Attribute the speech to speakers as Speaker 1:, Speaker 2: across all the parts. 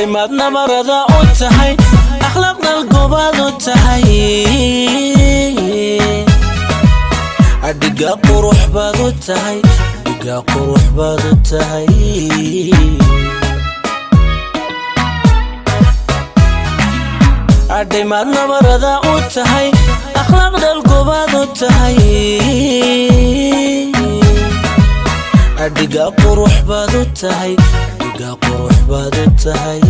Speaker 1: Dhimaad nabarada u tahay, akhlaaqdal gobaad u tahay, dhiga qurux baad u tahay, dhiga qurux baad u tahay. Dhimaad nabarada u tahay, akhlaaqdal gobaad u tahay, dhiga qurux baad u tahay, dhiga qurux baad u tahay.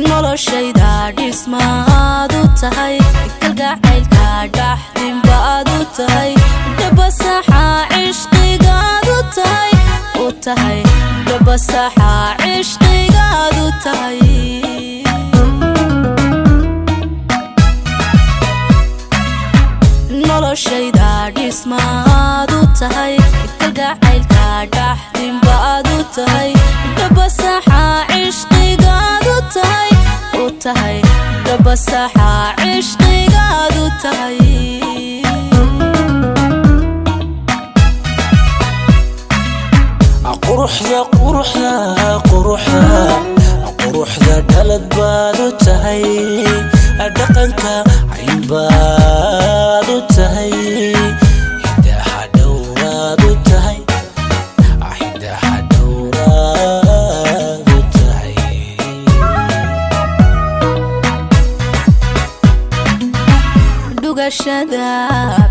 Speaker 2: Noloshayda dhismaad u tahay, kalgacaylka dhaxdinbaad u tahay, dhabasaxa cishqigaad u tahay, u tahay dhabasaxa cishqigaad u tahay. Noloshayda dhismaad u tahay, kalgacaylka dhaxdinbaad u tahay, dhabasaxa cishqigaad u tahay, u tahay dhabasaxa cishqigaad u tahay.
Speaker 1: Quruxda, quruxda, quruxda, quruxda dhalad baad u tahay, dhaqanka cayn baad u tahay, hidaha dhowraad u tahay, hidaha dhowraad u tahay.
Speaker 2: Dhugashada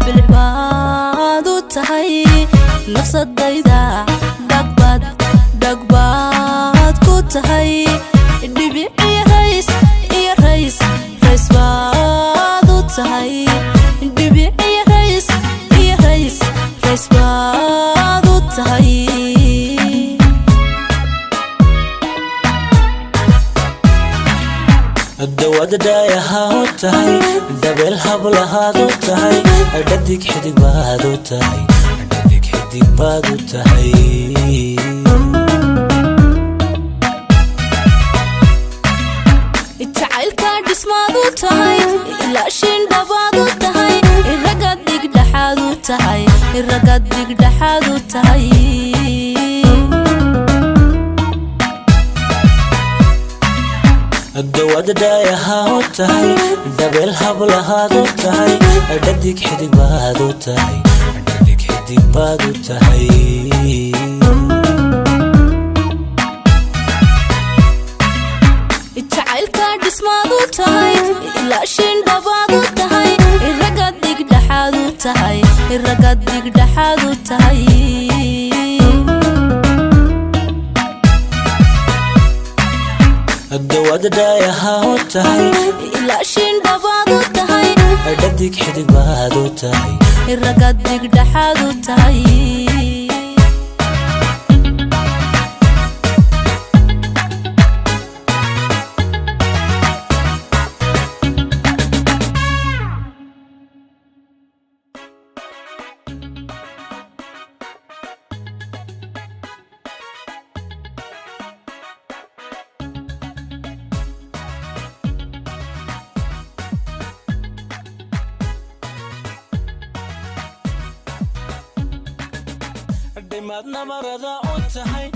Speaker 2: bilcbaad u tahay, nafsadayda dhagbad dhagbaad ku tahay, dhibici rays iyo rays rays baad u tahay, dhibici rays iyo rays rays baad u tahay.
Speaker 1: Dawad dhaayaha u tahay, dhabeel hablahaad u tahay, dhadig xidig baad u tahay, dhadig xidig baad u tahay.
Speaker 2: Jacaylka dhismaad u tahay, ilaashin dhabaad u tahay, ragga digdhaxaad u tahay, ragga digdhaxaad u tahay.
Speaker 1: Dawad dhaayaha u tahay, dhabeel hablahaad u tahay, dhadig xidig baad u tahay, dhadig xidig baad u tahay.
Speaker 2: Jacaylka dhismaad u tahay, ilaashin dhabaad u tahay, ragga digdhaxaad u tahay, ragga digdhaxaad u tahay.
Speaker 1: Dawad dhaayaha u tahay,
Speaker 2: ilaashin dhabaad u tahay,
Speaker 1: dhadig xidig baad u tahay,
Speaker 2: ragga digdhaxaad u tahay.
Speaker 1: Dhimaad nabarada u tahay.